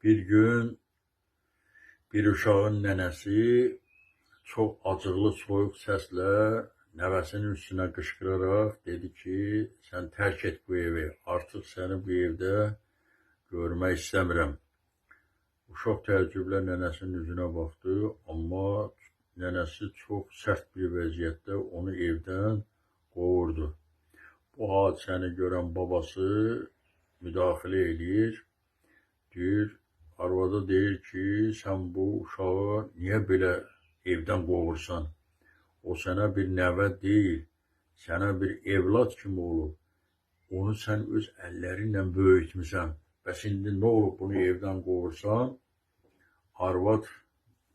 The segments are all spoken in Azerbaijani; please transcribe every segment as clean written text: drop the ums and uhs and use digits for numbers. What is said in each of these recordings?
Bir gün bir uşağın nənəsi çox acıqlı, soyuq səslə nəvəsinin üstünə qışqıraraq dedi ki, sən tərk et bu evi, artıq səni bu evdə görmək istəmirəm. Uşaq təəccüblə nənəsinin üzünə baxdı, amma nənəsi çox sərt bir vəziyyətdə onu evdən qovurdu. Bu hadisəni görən babası müdaxilə eləyir, deyir, arvada deyir ki, sən bu uşağı niyə belə evdən qovursan? O sənə bir nəvə deyil, sənə bir evlad kimi olub. Onu sən öz əllərinlə böyütmüsən. Bəs indi nə olub bunu evdən qovursan? Arvad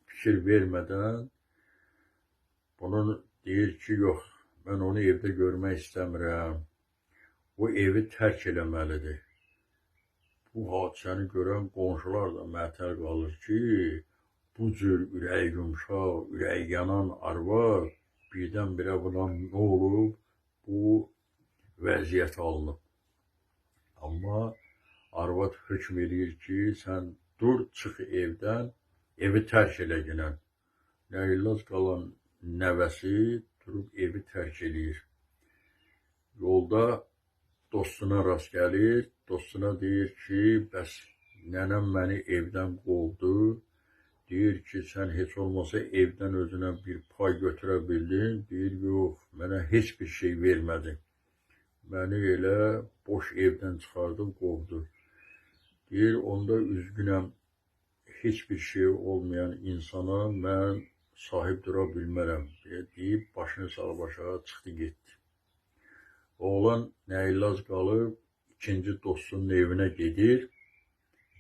fikir vermədən bunu deyir ki, yox, mən onu evdə görmək istəmirəm. O evi tərk eləməlidir. Bu hadisəni görən qonşular da məətəl qalır ki, bu cür ürəyi yumşaq, ürəyi yanan arvad birdən-birə buna nə olub, bu vəziyyət alınıb. Amma arvad hökm eləyir ki, sən dur, çıx evdən, evi tərk elə ginən. Nəillaz qalan nəvəsi durub evi tərk eləyir. Yolda dostuna rast gəlir, dostuna deyir ki, bəs nənəm məni evdən qovdu. Deyir ki, sən heç olmasa evdən özünə bir pay götürə bildin. Deyir, yox, mənə heç bir şey vermədi. Məni elə boş evdən çıxardıb qovdu. Deyir, onda üzgünəm, heç bir şey olmayan insana mən sahib dura bilmərəm. Deyib, başını salıb aşağı çıxdı, getdi. Oğlan nəillaz qalıb, ikinci dostunun evinə gedir.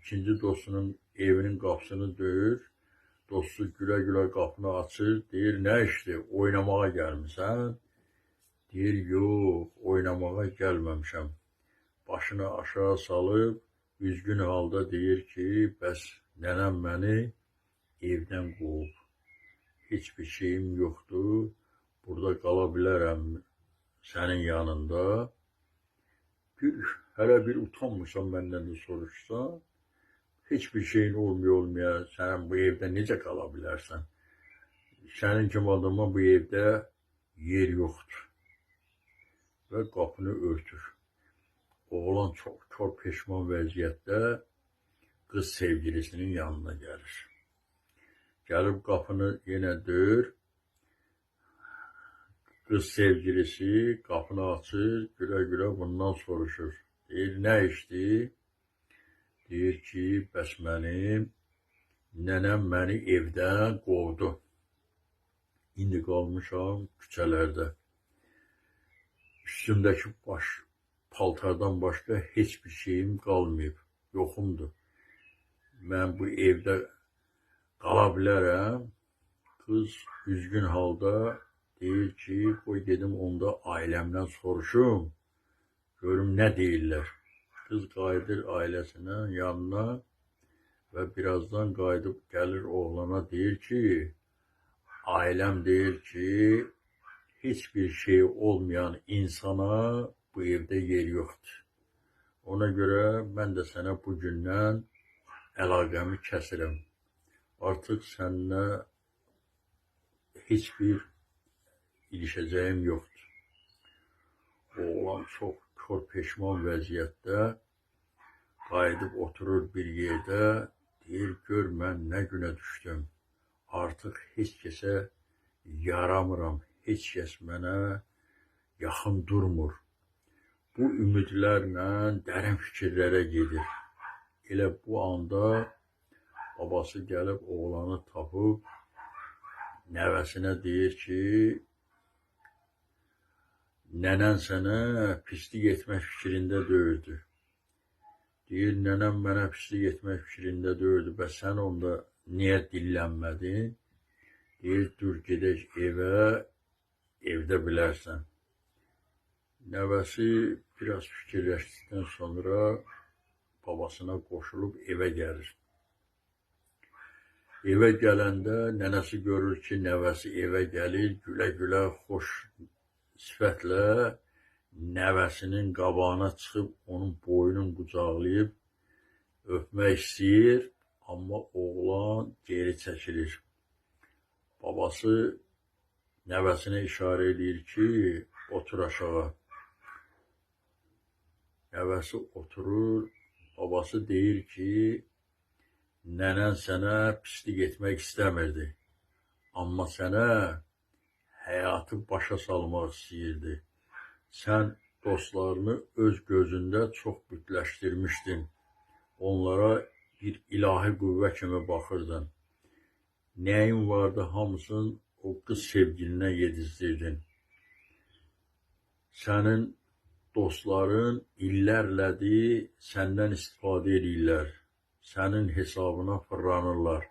İkinci dostunun evinin qapısını döyür. Dostu gülə-gülə qapını açır, deyir, nə işdir, oynamağa gəlmisən? Deyir, yox, oynamağa gəlməmişəm. Başını aşağı salıb, üzgün halda deyir ki, bəs nənəm məni evdən qovub. Heç bir şeyim yoxdur, burada qala bilərəm sənin yanında. Hələ bir utanmırsan məndən də soruşsan, heç bir şeyin olmaya, sən bu evdə necə qala bilərsən? Sənin kimi adama bu evdə yer yoxdur. Və qapını örtür. Oğlan çox kor peşman vəziyyətdə qız sevgilisinin yanına gəlir. Gəlib qapını yenə döyür. Qız sevgilisi qapını açır, gülə-gülə bundan soruşur. Deyir, nə işdir? Deyir ki, bəs mənim nənəm məni evdən qovdu. İndi qalmışam küçələrdə. Üstümdəki baş paltardan başqa heç bir şeyim qalmayıb, yoxumdur. Mən bu evdə qala bilərəm. Qız üzgün halda deyir ki, qoy gedim onda ailəmdən soruşum, görüm nə deyirlər. Qız qayıdır ailəsinin yanına və birazdan qayıdıb gəlir oğlana deyir ki, ailəm deyir ki, heç bir şey olmayan insana bu evdə yer yoxdur. Ona görə mən də sənə bu gündən əlaqəmi kəsirəm. Artıq səninlə heç bir ilişəcəyim yoxdur. Oğlan çox kor peşman vəziyyətdə qayıdıb oturur bir yerdə, deyir, gör mən nə günə düşdüm. Artıq heç kəsə yaramıram, heç kəs mənə yaxın durmur. Bu ümidlərlə dərin fikirlərə gedir. Elə bu anda babası gəlib oğlanı tapıb nəvəsinə deyir ki, nənən sənə pislik etmək fikrində deyildi. Deyir, nənəm mənə pislik etmək fikrində deyildi, bəs sən onda niyə dillənmədin? Deyir, dur gedək evə, evdə bilərsən. Nəvəsi biraz fikirləşdikdən sonra babasına qoşulub evə gəlir. Evə gələndə nənəsi görür ki, nəvəsi evə gəlir, gülə-gülə xoş sifətlə nəvəsinin qabağına çıxıb onun boynunu qucaqlayıb öpmək istəyir. amma oğlan geri çəkilir. Babası nəvəsinə işarə eləyir ki, otur aşağı. Nəvəsi oturur, babası deyir ki, nənən sənə pislik etmək istəmirdi, amma sənə həyatı başa salmaq istəyirdi. Sən dostlarını öz gözündə çox bütləşdirmişdin. Onlara bir ilahi qüvvə kimi baxırdın. Nəyin vardı hamısını o qız sevgilinə yedizdirdin. Sənin dostların illərlədir səndən istifadə edirlər. Sənin hesabına fırlanırlar.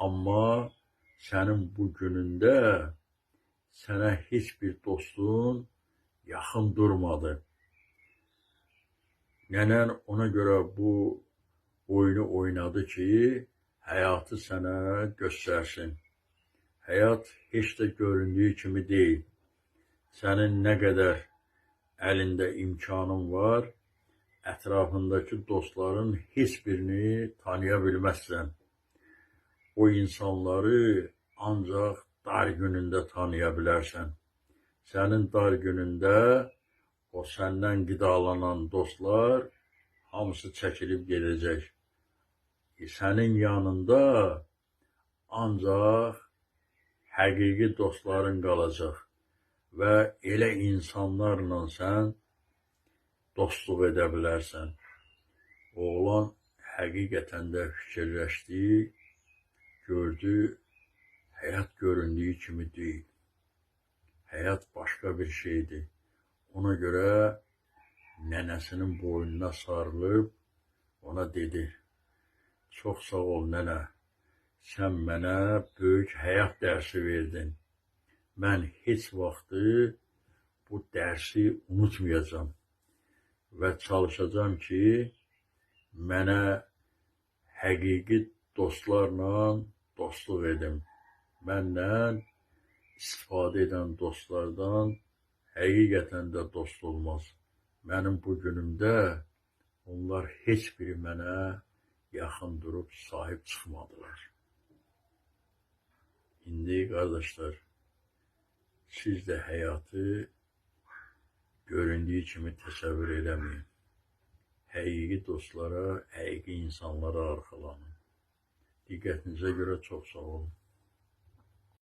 Amma sənin bu günündə sənə heç bir dostun yaxın durmadı. Nənən ona görə bu oyunu oynadı ki, həyatı sənə göstərsin. Həyat heç də göründüyü kimi deyil. Sənin nə qədər əlində imkanın var, ətrafındakı dostların heç birini tanıya bilməzsən. O insanları ancaq dar günündə tanıya bilərsən. Sənin dar günündə o səndən qidalanan dostlar hamısı çəkilib gedəcək. Sənin yanında ancaq həqiqi dostların qalacaq və elə insanlarla sən dostluq edə bilərsən. Oğlan həqiqətən də fikirləşdi, gördü, həyat göründüyü kimi deyil. Həyat başqa bir şeydir. Ona görə nənəsinin boynuna sarılıb ona dedi, çox sağ ol nənə, sən mənə böyük həyat dərsi verdin. Mən heç vaxtı bu dərsi unutmayacağam və çalışacağam ki, mənə həqiqi dostlarla dostluq edim. Məndən istifadə edən dostlardan həqiqətən də dost olmaz. Mənim bu günümdə onlar heç biri mənə yaxın durub sahib çıxmadılar. İndi qardaşlar, siz də həyatı göründüyü kimi təsəvvür eləməyin. Həqiqi dostlara, həqiqi insanlara arxalanın. Diqqətinizə görə çox sağ olun.